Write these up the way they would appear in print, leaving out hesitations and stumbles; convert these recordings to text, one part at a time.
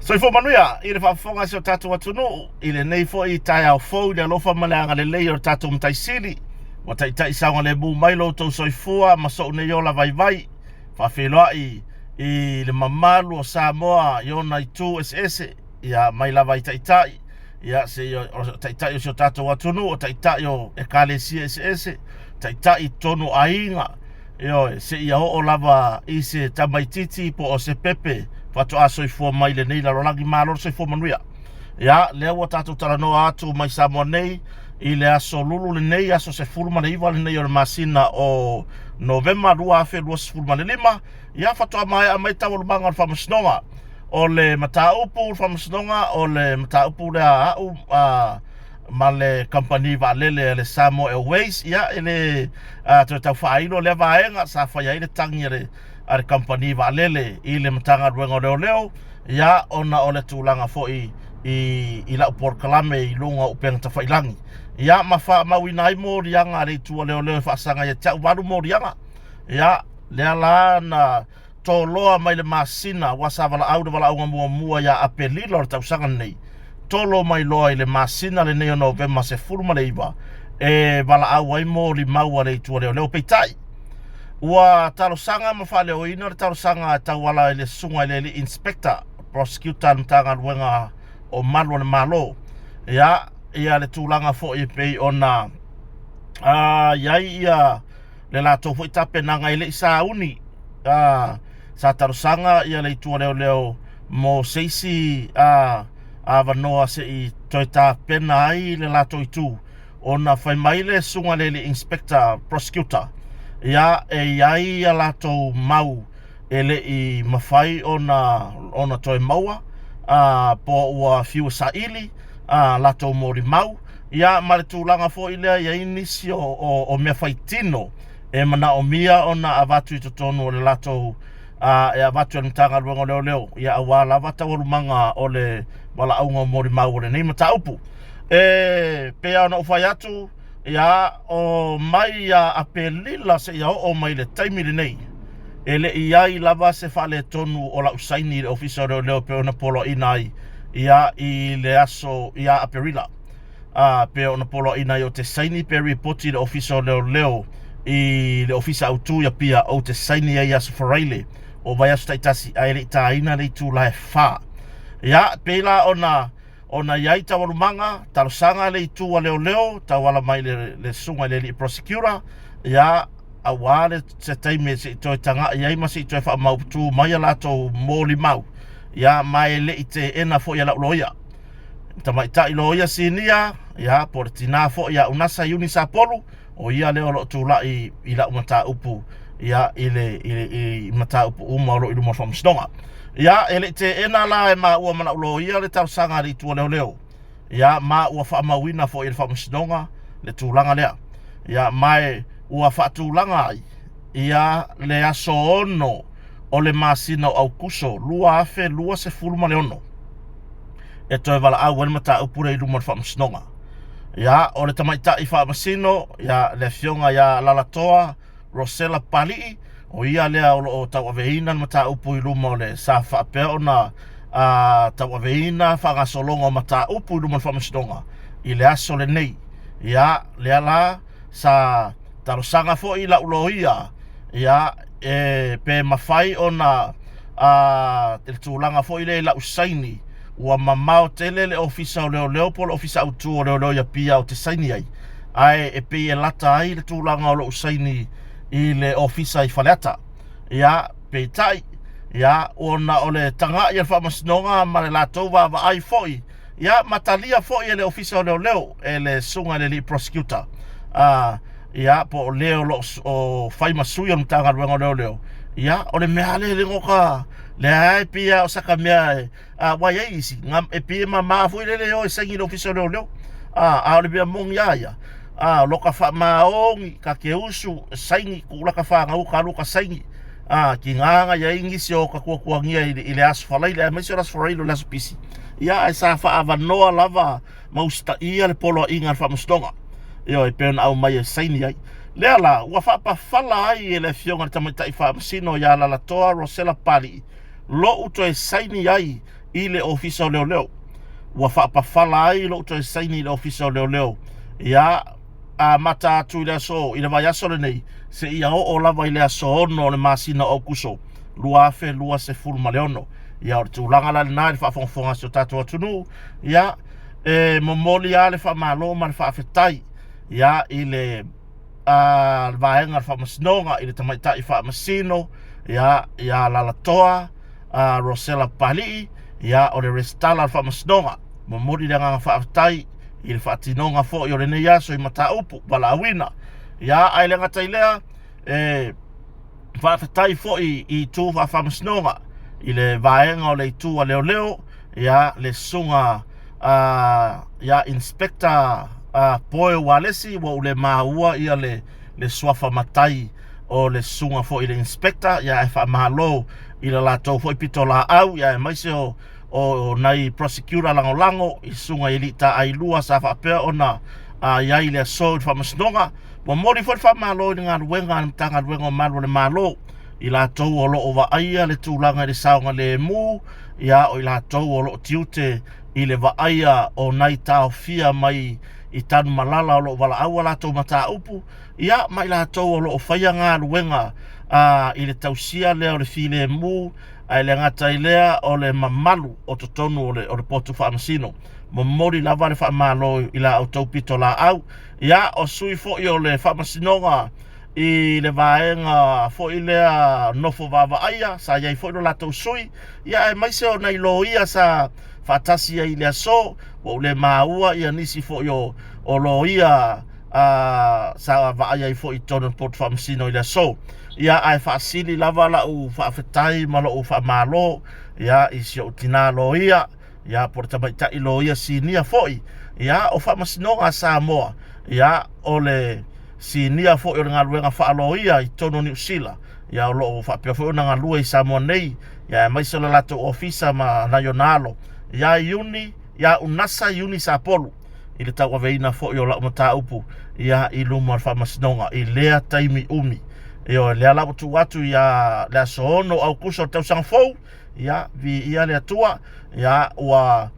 Soifua manuia i le faafofoga a si o tatou atunuu i lenei foi taeao fou i le alofa ma le agalelei o le tatou Matai Sili ua taitai saogalemu mai lo outou soifua ma sou nei ola vaivai. Faafeiloai i le mamalu o Samoa i ona itu eseese, ia mai lava i taitai, ia seia o taitai o si o tatou atunuu, o taitai o ekalesia eseese, taitai i totonu o aiga, ioe, seia oo lava i se tamaititi po o se pepe faatoa soifua mai i lenei lalolagi. Malo le soifua manuia. Ia, lea ua tatou talanoa atu mai Samoa nei i le aso Lulu lenei, aso 19 lenei o le masina o Novema 2025. Ia, faatoa maea mai taualumaga o le faamasinoga. O le mataupu o le faamasinoga, o le mataupu lea a au ma le kamupani vaalele a le Samoa Airways. Ia, e le toe tau faailo lea vaega sa fai ai le tagi a le a le kamupani vaalele i le Matagaluega o Leoleo, ia, ona o le tulaga foi i lau polokalame i luga o upega tafailagi, ia, ma faamauina ai moliaga a le itu a leoleo e faasaga ia te au, 8 moliaga. Ia, lea la na toloa mai le masina aua sa valaau le valaauga muamua ia Aperila o le tausaga lenei, tolo mai loa i le masina lenei o Novema 19 e valaau ai molimau a le itu a leoleo. Peitai, ua talosaga ma faaleoina le talosaga e tauala i le susuga i le alii inspector prosecutor a le Matagaluega o Malu a le Malo, ia, ia le tulaga foi e pei ona i ai ia le latou foi tapenaga e le i sauni. Sa talosaga ia le itu a leoleo mo se isi avanoa se i toe tapena ai le latou itu, ona fai mai le susuga i le alii inspector prosecutor, ia, e i ai ia latou mau e le i mafai ona toe maua, po ua fiu e saili a latou molimau, ia, ma le tulaga foi lea i ai nisi o mea faitino e manaomia ona avatu i totonu o le latou e avatu e le Matagaluega o Leoleo, ia, aua lava taualumaga o le valaauga o molimau o lenei mataupu. E pei ona ou fai atu, ia, o mai ia Aperila seia oo mai le taimi lenei, e le i ai lava se faaletonu o lau saini i le Ofisa o Leoleo e pei ona poloaiina ai, ia, i le aso ia Aperila, a pei ona poloaiina ai ou te saini pe ripoti i le Ofisa o Leoleo i le Ofisa Autu i Apia, ou te saini ai i aso Faraile o vaiaso taitasi, ae le i taina le itula e 4. Ia, pei la ona i ai taualumaga, talosaga le itu a leoleo, tauala mai le, le susuga i le alii prosecutor, ia, aua le se taimi se i toe taga'i ai ma se i toe faamautu mai a latou molimau, ia, ma e le i teena foi e lau loia. Tamaitai loia sinia, ia, po o le tinā foi ia Unasa Iuni Sapolu, o ia lea o lo o tulai i lau mataupu, ia, i le, i le, i mataupu uma o lo o i luma o le faamasinoga. Ia, e le i teena la e maua ma lau loia le talosaga a le itu a leoleo, ia, ma ua faamauina foi e le faamasinoga le tulaga lea. Ia, ma e ua faatulaga ai, ia, le aso 6 o le masina o Aukuso 2026 e toe valaau ai le mataupu lea i luma o le faamasinoga. Ia, o le tamaitai faamasino, ia, le afioga ia Lalatoa Rosella Palii, o ia lea o lo o tauaveina le mataupu i luma o le sa faapea ona tauaveina faagasologa o mataupu i luma o le faamasinoga i le aso lenei. Ia, lea la sa talosaga foi i lau loia, ia, e pe mafai ona le tulaga foi lea i lau saini, ua mamao tele le ofisa o leoleo po o le ofisa autu o leoleo i Apia ou te saini ai, ae e pei e lata ai le tulaga o lou saini i le ofisa i Faleata. Ia, peitai, ia, ona o le taga'i a le faamasinoga ma le latou vaavaai foi, ia, ma talia foi e le ofisa o leoleo e le susuga i le alii prosecutor, ia, po o le o lo o fai ma sui o le Matagaluega o Leoleo, ia, o le mea lea le goka lea e pei o saka mea e aua e i ai isi e pei e mama foi lele e o e saini i le ofisa o leoleo, a o le mea moni lava ia, o loka faamaoni ka te usu saini ku'ulaka fanau ka alu ka saini, tiga na i ai nisi o ka tuatuagia i le aso Faraile, aemaise o le aso Faraile o le aso pisi, ia, ae sa faaavanoa lava ma usitaia le poloaiga a le faamasinoga, ioe, e pei ona aumai e saini ai. Lea la ua faapafala ai e le afioga i le tamaitai faamasino ia Lalatoa Rosella Palii lo'u toe saini ai. i le Ofisa o Leoleo. Ua faapafala ai lou toe saini i le Ofisa o Leoleo ia amata atu i le aso i le vaiaso lenei seia oo lava i le aso 6 o le masina o Aokuso 2026. Ia o le tulaga la lena i le faafogafoga a si o tatou atunuu. Ia e momoli lava le faamalo ma le faafetai ia i le a le vaega o le faamasinoga i le tamaitai faamasino ia ia Lalatoa a Rosella Papalii ia o le resitala o le faamasinoga. Momoli le agaga faafetai i le faatinoga foi o lenei aso i mataupu valaauina. Ia ae le gata i lea e faafetai foi i itu faafaamasinoga i le vaega o le itu a leoleo ia le susuga ia Inspector Poe Walesi ua ou le maua ia le le suafa matai o le susuga foi i le Inspector ia ae faamalo i le latou foi pitolaau ia aemaise o o nai prosecutor lagolago i susuga i alii taailua sa faapea ona i ai i le aso i le faamasinoga. Momoli foi le faamalo i le galuega a le Matagaluega o Malu o le Malo i latou o lo o vaaia le tulaga i le saogalemu, ia o i latou o lo o tiute i le vaaia o nai taofia mai i Tanumalala o lo o valaau a latou mataupu, ia ma i latou o lo o faia galuega i le tausia lea o le filemu, ae le gata i lea o le mamalu o totonu o le potu faamasino. Momoli lava le faamalo i la outou pitolaau. Ia, o sui foi o le faamasinoga i le vaega foi lea nofo vaavaaia sa i ai foi lo latou sui, ia aemaise o nai loia sa faatasi ai i le aso. Ua ou le maua ia nisi foi o loia sa vaai ai foi i totonu o le potu faamasino i le aso. Ia ae faasili lava lau faafetai ma lou faamalo ia i si ou tina loia ia po o le tamaitai loia sinia foi ia o faamasinoga a Samoa ia o le sinia foi o le galuega faaloia i totonu o Niu Sila ia o lo o faapea foi ona galue i Samoa nei ia aemaise o le latou ofisa ma nai ona alo ia Iuni ia Unasa Iuni Sapolu i le tauaveina foi o lau mataupu ia i luma o le faamasinoga i lea taimi umi. Ioe, lea la ua tuu atu ia le aso 6 o Aukuso o le tausaga fou, ia viia le Atua, ia ua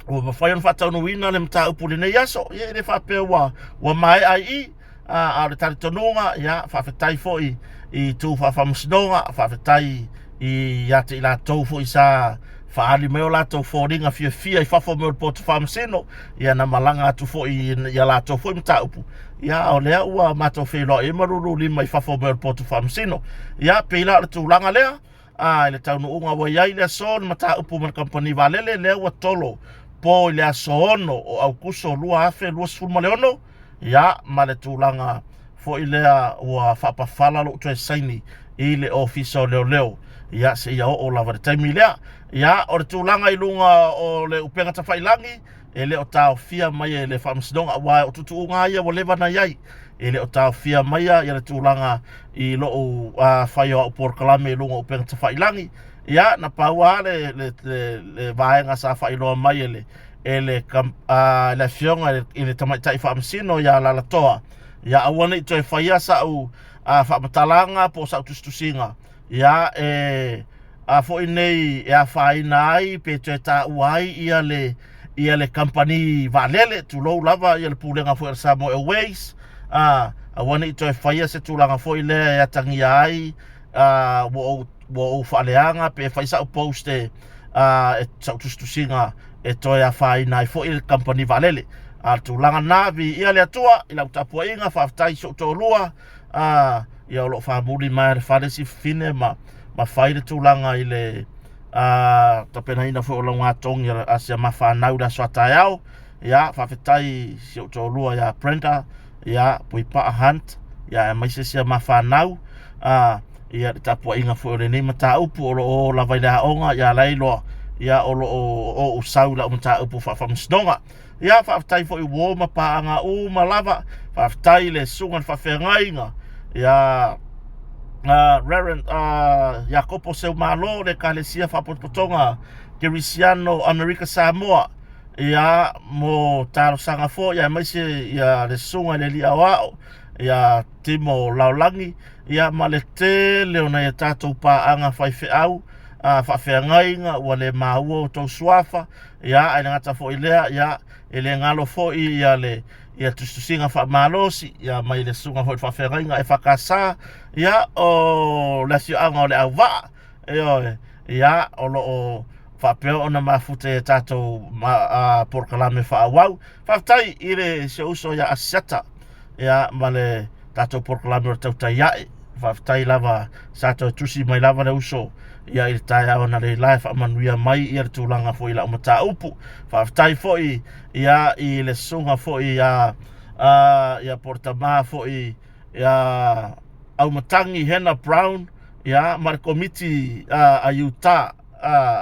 ua mafai ona faataunuuina le mataupu i lenei aso. Ia e le faapea ua ua maea ai i, a o le talitonuga, ia faafetai foi i itu faafaamasinoga, faafetai ia te i latou foi sa faaali mai o latou foliga fiafia i fafo mai o le potu faamasino, ia na malaga atu foi i a latou foi mataupu, ia o lea ua matou feiloai ai ma lululima i fafo mai o le potu faamasino. Ia pei la o le tulaga lea, a i le taunuuga ua i ai le aso le mataupu ma le kamupani vaalele lea ua tolo po i le aso 6 o Aukuso 2026, ia ma le tulaga foi lea ua faapafala lou toe saini i le Ofisa o Leoleo ia seia oo lava i le taimi lea. Ia o le tulaga i luga o le upega tafailagi e le o taofia mai e le Faamasinoga aua o tuutuuga lava ia ua leva ona i ai. E le o taofia mai ia le tulaga i lou fai o au polokalame i luga o upega tafailagi. Ia na pau lava le, le, le, le vaega sa faailoa mai e le e le, le afioga i le tamaitai faamasino ia Lalatoa, ia aua ne i toe faia sau faamatalaga po o sau tusitusiga, ia e a foi nei e afaina ai pe toe taua ai ia le ia le kamupani vaalele, tulou lava ia le pulega foi a le Samoa Airways, a aua ne i toe faia se tulaga foi lea e atagia ai a ua ou ua ou faaleaga pe fai sau post e a e sau tusitusiga e toe afaina ai foi le kamupani vaalele. A o le tulaga lena, viia le Atua i lau tapuaiga, faafetai i si ou toalua, a ia o lo o famuli mai le fale si fafine ma ma fai le tulaga i le a tapenaina foi o laugatogi a si a ma fanau i le aso a taeao. Ia faafetai i si ou toalua ia Brenda, ia Puipaa Hunt, ia aemaise si a ma fanau, a ia le tapuaiga foi o lenei mataupu o lo o lava i le aoga, ia la e iloa, ia o lo o ou sau i lau mataupu faafaamasinoga. Ia faafetai foi i uo ma paaga uma lava, faafetai i le susuga i le faafeagaiga ia Reverend Iakopo Seumalo le Ekalesia Faapotopotoga Kerisiano Amerika Samoa, ia mo talosaga foi aemaise ia le susuga i le alii aoao ia Timo Laolagi, ia ma le tele o nai a tatou paaga faifeau. faafeagaiga ua le maua outou suafa, ia, ae le gata foi i lea, ia, e le galo foi ia le ia tusitusiga faamalosi ia mai le susuga foi i le faafeagaiga EFKS, ia, o le afioaga o Leauvaa, ioe, ia, o lo o faapea ona mafuta i a tatou polokalame faaauau. Faafetai i le si ou uso ia Asiata, ia, ma le tatou polokalame o le Tautai Ae. Faafetai lava sa toe tusi mai lava le uso ia i le taeao analeila e faamanuia mai ia le tulaga foi i lau mataupu. Faafetai foi ia i le susuga foi ia ia Poletama foi ia Aumatagi Hannah Brown ia ma le komiti a Utah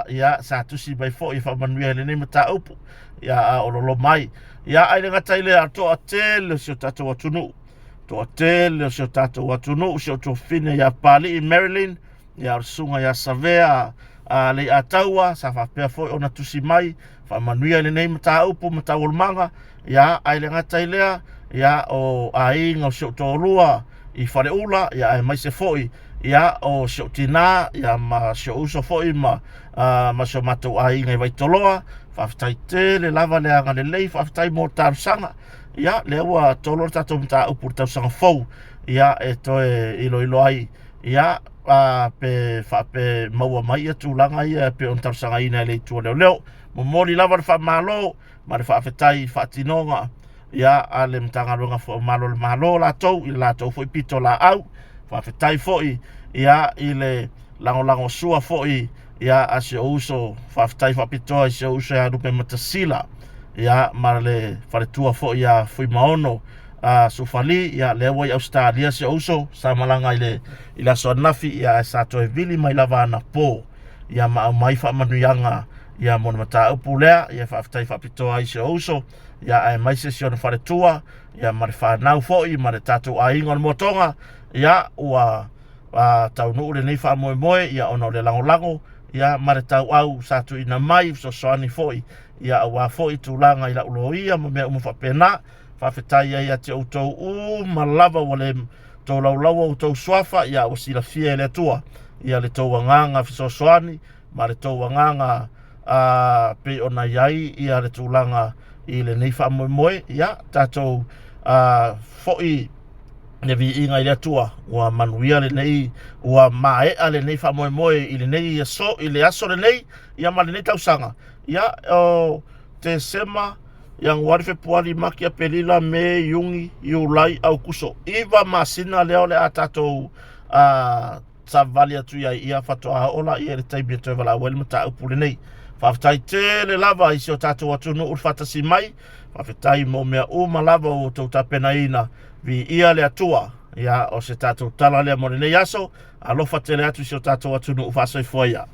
ia sa tusi mai foi e faamanuia i lenei mataupu ia a o lolo mai. Ia ai le gata i lea, toatele o si o tatou atunuu, toatele o si o tatou atunuu, si o tuafafine ia Papalii Marilyn, ia o le susuga ia Savea a Leiataua sa faapea foi ona tusi mai faamanuia i lenei mataupu ma taualumaga. Ia ai le gata i lea, ia o aiga o si ou toalua i Faleula, ia aemaise foi ia o si ou tinā, ia ma si ou uso foi ma ma si o matou aiga i Vaitoloa. Faafetai tele lava le agalelei, faafetai mo talosaga. Ia lea ua tolo le tatou mataupu i le tausaga fou, ia e toe iloilo ai, ia pe faape maua mai ia tulaga ia e pei ona talosagaina e le Itu o Leoleo. Momoli lava le faamalo ma le faafetai i faatinoga ia a le Matagaluega foi o Malo o le Malo latou i le latou foi pitolaau. Faafetai foi ia i le lagolagosua foi ia a si ou uso, faafetai faapitoa i si ou uso ia Lupe Matasila ia ma le faletua foi ia Fuimaono a Sufali, ia lea ua i Ausetalia si ou uso sa malaga i le i le aso ananafi, ia ae sa toe vili mai lava anapo ia ma aumai faamanuiaga ia mo le mataupu lea. Ia faafetai faapitoa ai si ou uso ia aemaise si ona faletua ia ma le fanau foi ma le tatou aiga o le Moatoga. Ia ua taunuu lenei faamoemoe ia ona o le lagolago ia ma le tauau sa tuuina mai fesoasoani foi ia aua foi tulaga i lau loia ma mea uma faapena. Faafetai ai ia te outou uma lava ua le tolaulaua outou suafa, ia ua silafia e le Atua ia le tou agaga fesoasoani ma le tou agaga a pei ona i ai ia le tulaga i lenei faamoemoe. Ia tatou foi le viiga i le Atua ua manuia lenei, ua maea lenei faamoemoe i lenei aso, i le aso lenei ia ma lenei tausaga. Ia o Tesema, Ianuari, Fepuari, Mati, Aperila, Me, Iuni, Iulai, Aukuso, 9 masina lea o le a tatou savali atu i ai, ia faatoa oo laia i le taimi e toe valaau ai le mataupu lenei. Faafetai tele lava i si o tatou atunuu le faatasi mai. Faafetai mo mea uma lava ua outou tapenaina. Viia le Atua. Ia, o se tatou tala lea mo lenei aso. Alofa tele atu i si o tatou atunuu. Faasoifua ia.